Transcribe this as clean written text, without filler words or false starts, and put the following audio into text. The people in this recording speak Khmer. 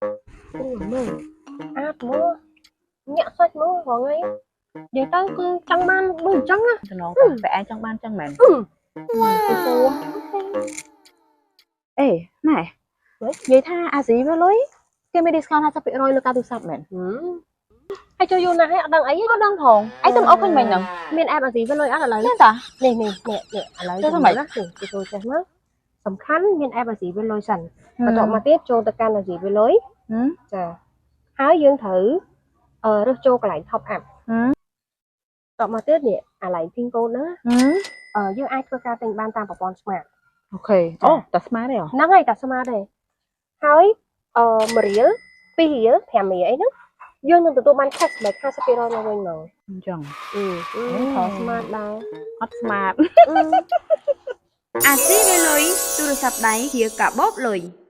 អូមើលអាតមកញាក់សាច់មករងថ្ងៃនិយាយទៅគឺចង់បានដូចអញ្ចឹងណា តំណងតែតែឯងចង់បានចឹងមែន អឺ ទៅសួរអេណែនិយាយថាអាស៊ីវាលុយគេមាន discount 50%លើការទូរស័ព្ទមែន ហើយចូលយូរណាស់ហើយអត់ដឹងអីទេ អត់ដឹងផងឯងទៅមកអូខឃើញមិញហ្នឹង មាន app អាស៊ីវាលុយអត់ឥឡូវ មានតា នេះនេះនេះនេះឥឡូវ ទៅធ្វើម៉េច ណានេះគេចូលចេះមកសំខាន់មាន app អាស៊ីវាលុយសិនបន្ទាប់មកទៀតចូលទៅកាន់អាស៊ីវាលុយ ហឹម ចាហើយយើងត្រូវរើសចូលកន្លែង top up ហឹម បន្ទាប់មកទៀតនេះអាកន្លែង pin code ហ្នឹង ហឹម យើងអាចធ្វើការទិញបានតាមប្រព័ន្ធ smart OK អូតែ smart ទេហ៎ ហ្នឹងហើយតែ smart ទេហើយ1រៀល2រៀល5រៀលអីហ្នឹងយើងនឹងទទួលបាន cashback 50%មកវិញហ្មង អញ្ចឹង អឺប្រើ smart ដែរ អត់ smart អឺ អាស៊ីវេលុយទូរស័ព្ទដៃជាកាបូបលុយ។